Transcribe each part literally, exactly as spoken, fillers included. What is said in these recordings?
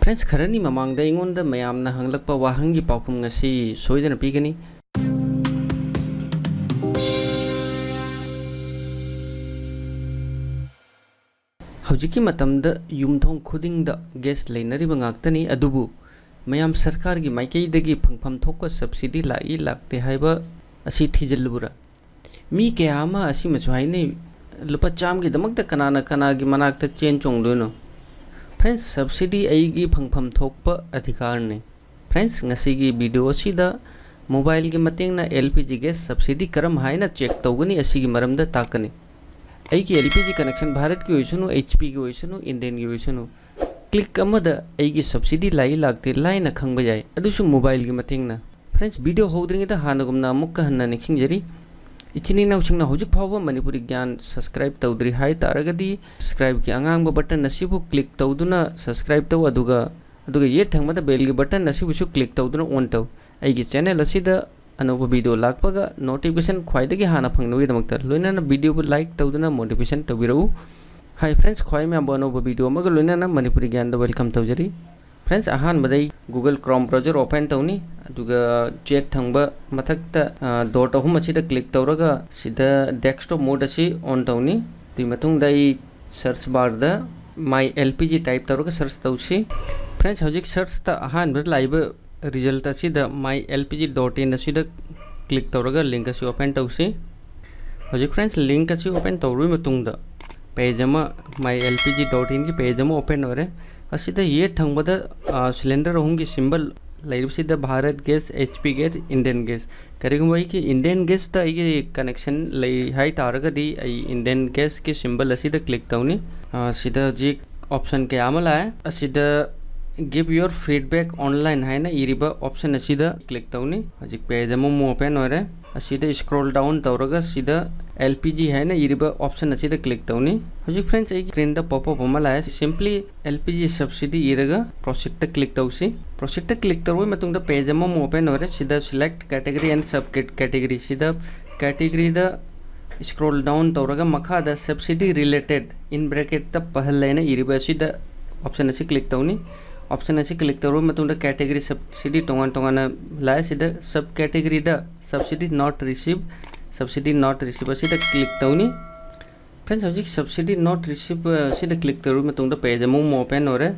Friends, ꯈꯔꯅꯤ ꯃꯃꯥꯡꯗ ꯑꯩꯉꯣꯟꯗ ꯃꯌꯥꯝꯅ ꯍꯪꯂꯛꯄ ꯋꯥꯍꯪꯒꯤ ꯄꯥꯎꯈꯨꯝ ꯉꯁꯤ ꯁꯣꯏꯗꯅ ꯄꯤꯒꯅꯤ꯫ ꯍꯧꯖꯤꯛꯀꯤ ꯃꯇꯝꯗ ꯌꯨꯝꯊꯣꯡ ꯈꯨꯗꯤꯡꯗ gas ꯂꯩꯅꯔꯤꯕ ꯉꯥꯛꯇꯅꯤ, ꯑꯗꯨꯕꯨ ꯃꯌꯥꯝ ꯁꯔꯀꯥꯔꯒꯤ ꯃꯥꯏꯀꯩꯗꯒꯤ ꯐꯪꯐꯝ ꯊꯣꯛꯄ subsidy ꯂꯥꯛꯏ ꯂꯥꯛꯇꯦ ꯍꯥꯏꯕ ꯑꯁꯤ ꯊꯤꯖꯤꯜꯂꯨꯕ꯭ꯔꯥ? ꯃꯤ ꯀꯌꯥ ꯑꯃ ꯑꯁꯤꯃꯁꯨ ꯍꯥꯏꯅꯩ, "ꯂꯨꯄꯥ ꯆꯥꯝꯃꯒꯤꯗꯃꯛꯇ ꯀꯅꯥꯅ ꯀꯅꯥꯒꯤ ꯃꯅꯥꯛꯇ ꯆꯦꯟ ꯆꯣꯡꯗꯣꯏꯅꯣ?" Friends, subsidy ꯑꯩꯒꯤ ꯐꯪꯐꯝ ꯊꯣꯛꯄ ꯑꯙꯤꯀꯥꯔꯅꯤ꯫ Friends, ꯉꯁꯤꯒꯤ video ꯑꯁꯤꯗ mobileꯒꯤ ꯃꯇꯦꯡꯅ L P G gas subsidy ꯀꯔꯝ ꯍꯥꯏꯅ check ꯇꯧꯒꯅꯤ ꯑꯁꯤꯒꯤ ꯃꯔꯝꯗ ꯇꯥꯛꯀꯅꯤ꯫ ꯑꯩꯒꯤ L P G connection ꯚꯥꯔꯠꯀꯤ ꯑꯣꯏꯁꯅꯨ, H Pꯒꯤ ꯑꯣꯏꯁꯅꯨ, Indianꯒꯤ ꯑꯣꯏꯁꯅꯨ, click ꯑꯃꯗ ꯑꯩꯒꯤ subsidy ꯂꯥꯛꯏ ꯂꯥꯛꯇꯦ ꯂꯥꯏꯅ ꯈꯪꯕ ꯌꯥꯏ, ꯑꯗꯨꯁꯨ mobileꯒꯤ ꯃꯇꯦꯡꯅ꯫ Friends, video ꯍꯧꯗ꯭ꯔꯤꯉꯩꯗ ꯍꯥꯟꯅꯒꯨꯝꯅ ꯑꯃꯨꯛꯀ ꯍꯟꯅ ꯅꯤꯡꯁꯤꯡꯖꯔꯤ, ꯏꯆꯤꯟ ꯏꯅꯥꯎꯁꯤꯡꯅ ꯍꯧꯖꯤꯛ ꯐꯥꯎꯕ ꯃꯅꯤꯄꯨꯔꯤ ꯒ꯭ꯌꯥꯟ subscribe ꯇꯧꯗ꯭ꯔꯤ ꯍꯥꯏ ꯇꯥꯔꯒꯗꯤ, subscribeꯀꯤ ꯑꯉꯥꯡꯕ button ꯑꯁꯤꯕꯨ click ꯇꯧꯗꯨꯅ subscribe ꯇꯧ, ꯑꯗꯨꯒ, ꯑꯗꯨꯒ ꯌꯦꯠ ꯊꯪꯕꯗ bellꯒꯤ button ꯑꯁꯤꯕꯨꯁꯨ click ꯇꯧꯗꯨꯅ on ꯇꯧ꯫ ꯑꯩꯒꯤ channel ꯑꯁꯤꯗ ꯑꯅꯧꯕ video ꯂꯥꯛꯄꯒ notification ꯈ꯭ꯋꯥꯏꯗꯒꯤ ꯍꯥꯟꯅ ꯐꯪꯅꯕꯒꯤꯗꯃꯛꯇ, ꯂꯣꯏꯅꯅ videoꯕꯨ like ꯇꯧꯗꯨꯅ motivation ꯇꯧꯕꯤꯔꯛꯎ꯫ Hi friends, ꯈ꯭ꯋꯥꯏ ꯃꯌꯥꯝꯕꯨ ꯑꯅꯧꯕ video ꯑꯃꯒ ꯂꯣꯏꯅꯅ ꯃꯅꯤꯄꯨꯔꯤ ꯒ꯭ꯌꯥꯟꯗ welcome ꯇꯧꯖꯔꯤ꯫ Friends, ꯑꯍꯥꯟꯕꯗ ꯑꯩ Google Chrome browser open ꯇꯧꯅꯤ, ꯑꯗꯨꯒ ꯆꯦꯛ ꯊꯪꯕ ꯃꯊꯛꯇ, ꯑ, dot ꯑꯍꯨꯝ ꯑꯁꯤꯗ click ꯇꯧꯔꯒ ꯁꯤꯗ desktop mode ꯑꯁꯤ on ꯇꯧꯅꯤ꯫ ꯑꯗꯨꯒꯤ ꯃꯇꯨꯡꯗ ꯑꯩ search barꯗ My L P G type ꯇꯧꯔꯒ search ꯇꯧꯁꯤ꯫ Friends, ꯍꯧꯖꯤꯛ searchꯇ ꯑꯍꯥꯟꯕꯗ ꯂꯥꯛꯏꯕ result ꯑꯁꯤꯗ My L P G dot in ꯑꯁꯤꯗ click ꯇꯧꯔꯒ link ꯑꯁꯤ open ꯇꯧꯁꯤ꯫ ꯍꯧꯖꯤꯛ friends, link ꯑꯁꯤ open ꯇꯧꯔꯕ ꯃꯇꯨꯡꯗ page ꯑꯃ, My L P G dot inꯒꯤ page ꯑꯃ open ꯑꯣꯏꯔꯦ꯫ ꯑꯁꯤꯗ ꯌꯦꯠ ꯊꯪꯕꯗ, ꯑ, cylinder ꯑꯍꯨꯝꯒꯤ symbol ꯂꯩꯔꯤꯕꯁꯤꯗ Bharat Gas, H P Gas, Indian Gas꯫ ꯀꯔꯤꯒꯨꯝꯕ ꯑꯩꯒꯤ Indian Gasꯇ ꯑꯩꯒꯤ connection ꯂꯩ ꯍꯥꯏ ꯇꯥꯔꯒꯗꯤ, ꯑꯩ Indian Gasꯀꯤ symbol ꯑꯁꯤꯗ click ꯇꯧꯅꯤ꯫ ꯑ, ꯁꯤꯗ ꯍꯧꯖꯤꯛ option ꯀꯌꯥ ꯑꯃ ꯂꯥꯛꯑꯦ꯫ ꯑꯁꯤꯗ Give your feedback online ꯍꯥꯏꯅ ꯏꯔꯤꯕ option ꯑꯁꯤꯗ click ꯇꯧꯅꯤ꯫ ꯍꯧꯖꯤꯛ page ꯑꯃꯃꯨꯛ open ꯑꯣꯏꯔꯦ꯫ ꯑꯁꯤꯗ scroll down ꯇꯧꯔꯒ ꯁꯤꯗ L P G ꯍꯥꯏꯅ ꯏꯔꯤꯕ option ꯑꯁꯤꯗ click ꯇꯧꯅꯤ꯫ ꯍꯧꯖꯤꯛ friends, ꯑꯩꯒꯤ screenꯗ pop up ꯑꯃ ꯂꯥꯛꯑꯦ꯫ Simply L P G subsidy ꯏꯔꯒ proceedꯇ click ꯇꯧꯁꯤ꯫ Proceedꯇ click ꯇꯧꯔꯕ ꯃꯇꯨꯡꯗ page ꯑꯃꯃꯨꯛ open ꯑꯣꯏꯔꯦ꯫ ꯁꯤꯗ select category and subcategory ꯁꯤꯗ categoryꯗ scroll down ꯇꯧꯔꯒ ꯃꯈꯥꯗ subsidy related, in bracketꯇ ꯄꯍꯜ ꯍꯥꯏꯅ ꯏꯔꯤꯕ ꯑꯁꯤꯗ option ꯑꯁꯤ click ꯇꯧꯅꯤ꯫ ꯑꯣꯞꯁꯟ ꯑꯁꯤ ꯀ꯭ꯂꯤꯛ ꯇꯧꯔꯕ ꯃꯇꯨꯡꯗ ꯀꯦꯇꯦꯒꯣꯔꯤ ꯁꯕꯁꯤꯗꯤ ꯇꯣꯉꯥꯟ ꯇꯣꯉꯥꯟꯅ ꯂꯥꯛꯑꯦ꯫ ꯁꯤꯗ ꯁꯕ ꯀꯦꯇꯦꯒꯣꯔꯤꯗ subsidy not receive, subsidy not receive ꯑꯁꯤꯗ ꯀ꯭ꯂꯤꯛ ꯇꯧꯅꯤ꯫ ꯐ꯭ꯔꯦꯟꯁ, ꯍꯧꯖꯤꯛ subsidy not receive ꯑꯁꯤꯗ ꯀ꯭ꯂꯤꯛ ꯇꯧꯔꯕ ꯃꯇꯨꯡꯗ ꯄꯦꯖ ꯑꯃꯃꯨꯛ ꯑꯣꯄꯦꯟ ꯑꯣꯏꯔꯦ꯫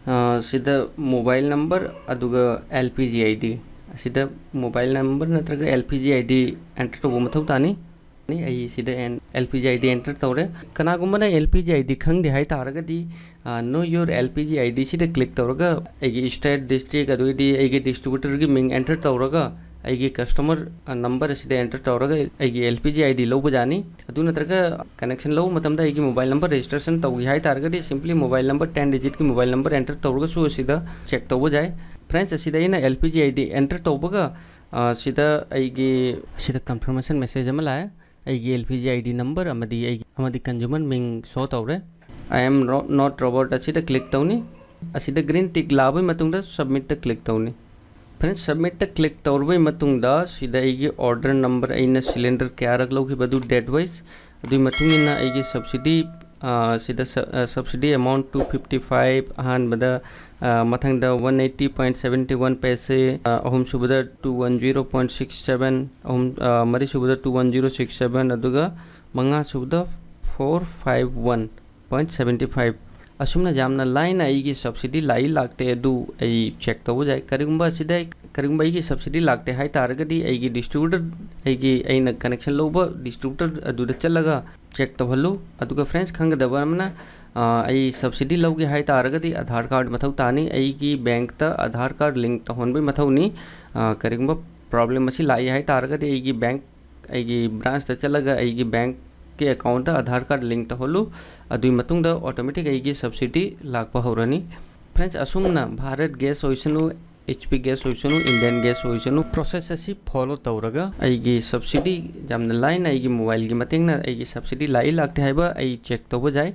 ꯑ, ꯁꯤꯗ ꯃꯣꯕꯥꯏꯜ ꯅꯝꯕꯔ ꯑꯗꯨꯒ L P G I D, ꯑꯁꯤꯗ ꯃꯣꯕꯥꯏꯜ ꯅꯝꯕꯔ ꯅꯠꯇ꯭ꯔꯒ L P G I D enter ꯇꯧꯕ ꯃꯊꯧ ꯇꯥꯅꯤ꯫ ꯑꯩ ꯁꯤꯗ ꯑꯦꯟ-, L P G I D enter ꯇꯧꯔꯦ꯫ ꯀꯅꯥꯒꯨꯝꯕꯅ ꯑꯦꯜ ꯄꯤ ꯖꯤ ꯑꯥꯏ ꯗꯤ ꯈꯪꯗꯦ ꯍꯥꯏ ꯇꯥꯔꯒꯗꯤ, ꯑ, Know Your L P G I D ꯁꯤꯗ ꯀ꯭ꯂꯤꯛ ꯇꯧꯔꯒ ꯑꯩꯒꯤ ꯁ꯭ꯇꯦꯠ, ꯗꯤꯁꯇ꯭ꯔꯤꯛ, ꯑꯗꯨꯗꯩꯗꯤ ꯑꯩꯒꯤ ꯗꯤꯁꯇ꯭ꯔꯤꯕ꯭ꯌꯨꯇꯔꯒꯤ ꯃꯤꯡ ꯑꯦꯟꯇꯔ ꯇꯧꯔꯒ ꯑꯩꯒꯤ ꯀꯁꯇꯃꯔ, ꯑ, ꯅꯝꯕꯔ ꯑꯁꯤꯗ ꯑꯦꯟꯇꯔ ꯇꯧꯔꯒ ꯑꯩꯒꯤ ꯑꯦꯜ ꯄꯤ ꯖꯤ ꯑꯥꯏ ꯗꯤ ꯂꯧꯕ ꯌꯥꯅꯤ꯫ ꯑꯗꯨ ꯅꯠꯇ꯭ꯔꯒ ꯀꯅꯦꯛꯁꯟ ꯂꯧꯕ ꯃꯇꯝꯗ ꯑꯩꯒꯤ ꯃꯣꯕꯥꯏꯜ ꯅꯝꯕꯔ ꯔꯦꯖꯤꯁꯇ꯭ꯔꯦꯁꯟ ꯇꯧꯈꯤ ꯍꯥꯏ ꯇꯥꯔꯒꯗꯤ simply ꯃꯣꯕꯥꯏꯜ ꯅꯝꯕꯔ ten digitꯀꯤ ꯃꯣꯕꯥꯏꯜ ꯅꯝꯕꯔ ꯑꯦꯟꯇꯔ ꯇꯧꯔꯒꯁꯨ ꯑꯁꯤꯗ ꯆꯦꯛ ꯇꯧꯕ ꯌꯥꯏ꯫ ꯐ꯭ꯔꯦꯟꯁ, ꯑꯁꯤꯗ ꯑꯩꯅ L P G I D enter ꯇꯧꯕꯒ, ꯑ, ꯁꯤꯗ ꯑꯩꯒꯤ, ꯁꯤꯗ ꯀꯟꯐꯔꯃꯦꯁꯟ ꯃꯦꯁꯦꯖ ꯑꯃ ꯂꯥꯛꯑꯦ꯫ ꯑꯩꯒꯤ L P G I D number ꯑꯃꯗꯤ ꯑꯩꯒꯤ, ꯑꯃꯗꯤ ꯀꯟꯖꯨꯃꯔ ꯃꯤꯡ ꯁꯣ ꯇꯧꯔꯦ꯫ I am ro-, not robot ꯑꯁꯤꯗ ꯀ꯭ꯂꯤꯛ ꯇꯧꯅꯤ꯫ ꯑꯁꯤꯗ ꯒ꯭ꯔꯤꯟ ꯇꯤꯛ ꯂꯥꯛꯑꯕꯒꯤ ꯃꯇꯨꯡꯗ ꯁꯕꯃꯤꯠꯇ ꯀ꯭ꯂꯤꯛ ꯇꯧꯅꯤ꯫ ꯐ꯭ꯔꯦꯟꯁ, ꯁꯕꯃꯤꯠꯇ ꯀ꯭ꯂꯤꯛ ꯇꯧꯔꯕꯒꯤ ꯃꯇꯨꯡꯗ ꯁꯤꯗ ꯑꯩꯒꯤ ꯑꯣꯔꯗꯔ ꯅꯝꯕꯔ, ꯑꯩꯅ ꯁꯤꯂꯤꯟꯗꯔ ꯀꯌꯥꯔꯛ ꯂꯧꯈꯤꯕ ꯑꯗꯨ ꯗꯦꯠ ꯋꯥꯏꯁ, ꯑꯗꯨꯒꯤ ꯃꯇꯨꯡ ꯏꯟꯅ ꯑꯩꯒꯤ ꯁꯕꯁꯤꯗꯤ, ꯑ, ꯁꯤꯗ ꯁ-, ꯑ, subsidy amount two fifty five, ꯑꯍꯥꯟꯕꯗ, ꯑ, ꯃꯊꯪꯗ one eighty point seventy one ꯄꯩꯁꯦ, ꯑ, ꯑꯍꯨꯝꯁꯨꯕꯗ two one zero point six seven, ꯑꯍꯨꯝ, ꯑ, ꯃꯔꯤꯁꯨꯕꯗ two one zero six seven, ꯑꯗꯨꯒ ꯃꯉꯥꯁꯨꯕꯗ four five one point seventy five꯫ ꯑꯁꯨꯝꯅ ꯌꯥꯝꯅ ꯂꯥꯏꯅ ꯑꯩꯒꯤ ꯁꯕꯁꯤꯗꯤ ꯂꯥꯛꯏ ꯂꯥꯛꯇꯦ ꯑꯗꯨ ꯑꯩ ꯆꯦꯛ ꯇꯧꯕ ꯌꯥꯏ꯫ ꯀꯔꯤꯒꯨꯝꯕ ꯑꯁꯤꯗ ꯑꯩ, ꯀꯔꯤꯒꯨꯝꯕ ꯑꯩꯒꯤ ꯁꯕꯁꯤꯗꯤ ꯂꯥꯛꯇꯦ ꯍꯥꯏ ꯇꯥꯔꯒꯗꯤ ꯑꯩꯒꯤ ꯗꯤꯁꯇ꯭ꯔꯤꯕ꯭ꯌꯨꯇꯔ, ꯑꯩꯒꯤ, ꯑꯩꯅ ꯀꯅꯦꯛꯁꯟ ꯂꯧꯕ ꯗꯤꯁꯇ꯭ꯔꯤꯕ꯭ꯌꯨꯇꯔ ꯑꯗꯨꯗ ꯆꯠꯂꯒ ꯆꯦꯛ ꯇꯧꯍꯜꯂꯨ꯫ ꯑꯗꯨꯒ ꯐ꯭ꯔꯦꯟꯁ, ꯈꯪꯒꯗꯕ ꯑꯃꯅ, ꯑ, ꯑꯩ ꯁꯕꯁꯤꯗꯤ ꯂꯧꯒꯦ ꯍꯥꯏ ꯇꯥꯔꯒꯗꯤ ꯑꯙꯥꯔ ꯀꯥꯔꯗ ꯃꯊꯧ ꯇꯥꯅꯤ꯫ ꯑꯩꯒꯤ ꯕꯦꯡꯛꯇ ꯑꯙꯥꯔ ꯀꯥꯔꯗ ꯂꯤꯡꯛ ꯇꯧꯍꯟꯕꯒꯤ ꯃꯊꯧꯅꯤ꯫ ꯑ, ꯀꯔꯤꯒꯨꯝꯕ ꯄ꯭ꯔꯣꯕ꯭ꯂꯦꯝ ꯑꯁꯤ ꯂꯥꯛꯏ ꯍꯥꯏ ꯇꯥꯔꯒꯗꯤ ꯑꯩꯒꯤ ꯕꯦꯡꯛ, ꯑꯩꯒꯤ ꯕ꯭ꯔꯥꯟꯁꯇ ꯆꯠꯂꯒ ꯑꯩꯒꯤ ꯕꯦꯡꯛꯀꯤ ꯑꯦꯀꯥꯎꯟꯠꯇ ꯑꯙꯥꯔ ꯀꯥꯔꯗ ꯂꯤꯡꯛ ꯇꯧꯍꯜꯂꯨ꯫ ꯑꯗꯨꯒꯤ ꯃꯇꯨꯡꯗ ꯑꯣꯇꯣꯃꯦꯇꯤꯛ ꯑꯩꯒꯤ ꯁꯕꯁꯤꯗꯤ ꯂꯥꯛꯄ ꯍꯧꯔꯅꯤ꯫ ꯐ꯭ꯔꯦꯟꯁ, ꯑꯁꯨꯝꯅ ꯚꯥꯔꯠ ꯒ꯭ꯌꯥꯁ ꯑꯣꯏꯁꯅꯨ, ꯑꯩꯆ ꯄꯤ ꯒ꯭ꯌꯥꯁ ꯑꯣꯏꯁꯅꯨ, ꯏꯟꯗꯤꯌꯟ ꯒ꯭ꯌꯥꯁ ꯑꯣꯏꯁꯅꯨ, ꯄ꯭ꯔꯣꯁꯦꯁ ꯑꯁꯤ ꯐꯣꯂꯣ ꯇꯧꯔꯒ ꯑꯩꯒꯤ ꯁꯕꯁꯤꯗꯤ ꯌꯥꯝꯅ ꯂꯥꯏꯅ ꯑꯩꯒꯤ ꯃꯣꯕꯥꯏꯜꯒꯤ ꯃꯇꯦꯡꯅ ꯑꯩꯒꯤ ꯁꯕꯁꯤꯗꯤ ꯂꯥꯛꯏ ꯂꯥꯛꯇꯦ ꯍꯥꯏꯕ ꯑꯩ ꯆꯦꯛ ꯇꯧꯕ ꯌꯥꯏ꯫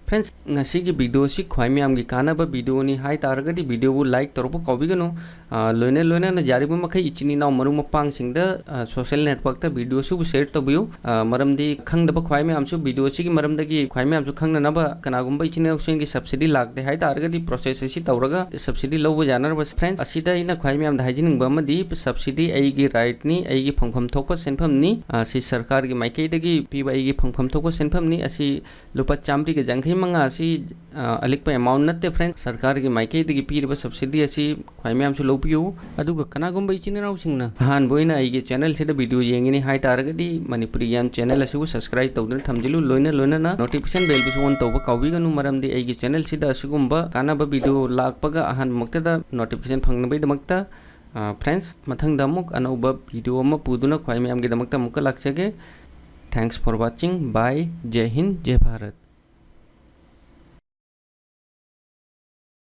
Friends, ꯉꯁꯤꯒꯤ video ꯑꯁꯤ ꯈ꯭ꯋꯥꯏ ꯃꯌꯥꯝꯒꯤ ꯀꯥꯟꯅꯕ video ꯅꯤ ꯍꯥꯏ ꯇꯥꯔꯒꯗꯤ video ꯕꯨ like ꯇꯧꯔꯛꯄ ꯀꯥꯎꯕꯤꯒꯅꯨ꯫ ꯑ, ꯂꯣꯏꯅ ꯂꯣꯏꯅꯅ ꯌꯥꯔꯤꯕ ꯃꯈꯩ ꯏꯆꯤꯟ ꯏꯅꯥꯎ ꯃꯔꯨꯞ ꯃꯄꯥꯡꯁꯤꯡꯗ, ꯑ, social network ꯇ video ꯑꯁꯤꯕꯨ share ꯇꯧꯕꯤꯌꯨ꯫ ꯑ, ꯃꯔꯝꯗꯤ ꯈꯪꯗꯕ ꯈ꯭ꯋꯥꯏ ꯃꯌꯥꯝꯁꯨ video ꯑꯁꯤꯒꯤ ꯃꯔꯝꯗꯒꯤ ꯈ꯭ꯋꯥꯏ ꯃꯌꯥꯝꯁꯨ ꯈꯪꯅꯅꯕ, ꯀꯅꯥꯒꯨꯝꯕ ꯏꯆꯤꯟ ꯏꯅꯥꯎꯁꯤꯡꯒꯤ subsidy ꯂꯥꯛꯇꯦ ꯍꯥꯏ ꯇꯥꯔꯒꯗꯤ process ꯑꯁꯤ ꯇꯧꯔꯒ subsidy ꯂꯧꯕ ꯌꯥꯅꯅꯕ꯫ Friends, ꯑꯁꯤꯗ ꯑꯩꯅ ꯈ꯭ꯋꯥꯏ ꯃꯌꯥꯝꯗ ꯍꯥꯏꯖꯅꯤꯡꯕ ꯑꯃꯗꯤ subsidy ꯑꯩꯒꯤ right ꯅꯤ, ꯑꯩꯒꯤ ꯐꯪꯐꯝ ꯊꯣꯛꯄ ꯁꯦꯟꯐꯝꯅꯤ꯫ ꯑ, ꯁꯤ ꯁꯔꯀꯥꯔꯒꯤ ꯃꯥꯏꯀꯩꯗꯒꯤ ꯄꯤꯕ ꯑꯩꯒꯤ ꯐꯪꯐꯝ ꯊꯣꯛꯄ ꯁꯦꯟꯐꯝꯅꯤ꯫ ꯑꯁꯤ ꯂꯨꯄꯥ ꯆꯥꯃꯔꯤꯒ ꯌꯥꯡꯈꯩ ꯃꯉꯥ ꯑꯁꯤ, ꯑ, ꯑꯂꯤꯛꯄ amount ꯅꯠꯇꯦ, friends꯫ ꯁꯔꯀꯥꯔꯒꯤ ꯃꯥꯏꯀꯩꯗꯒꯤ ꯄꯤꯔꯤꯕ subsidy ꯑꯁꯤ ꯈ꯭ꯋꯥꯏ ꯃꯌꯥꯝꯁꯨ ꯂꯧꯕꯤꯌꯨ꯫ ꯑꯗꯨꯒ ꯀꯅꯥꯒꯨꯝꯕ ꯏꯆꯤꯟ ꯏꯅꯥꯎꯁꯤꯡꯅ ꯑꯍꯥꯟꯕ ꯑꯣꯏꯅ ꯑꯩꯒꯤ channel ꯁꯤꯗ video ꯌꯦꯡꯒꯅꯤ ꯍꯥꯏ ꯇꯥꯔꯒꯗꯤ ꯃꯅꯤꯄꯨꯔꯤ ꯒ꯭ꯌꯥꯟ channel ꯑꯁꯤꯕꯨ subscribe ꯇꯧꯗꯨꯅ ꯊꯝꯖꯤꯜꯂꯨ꯫ ꯂꯣꯏꯅ ꯂꯣꯏꯅꯅ notification bell ꯕꯨꯁꯨ on ꯇꯧꯕ ꯀꯥꯎꯕꯤꯒꯅꯨ, ꯃꯔꯝꯗꯤ ꯑꯩꯒꯤ channel ꯁꯤꯗ ꯑꯁꯤꯒꯨꯝꯕ ꯀꯥꯟꯅꯕ video ꯂꯥꯛꯄꯒ ꯑꯍꯥꯟꯕꯃꯛꯇꯗ notification ꯐꯪꯅꯕꯒꯤꯗꯃꯛꯇ꯫ ꯑ, friends, ꯃꯊꯪꯗ ꯑꯃꯨꯛ ꯑꯅꯧꯕ video ꯑꯃ ꯄꯨꯗꯨꯅ ꯈ꯭ꯋꯥꯏ ꯃꯌꯥꯝꯒꯤꯗꯃꯛꯇ ꯑꯃꯨꯛꯀ ꯂꯥꯛꯆꯒꯦ꯫ Thanks for watching. Bye. Jai Hind, Jai Bharat.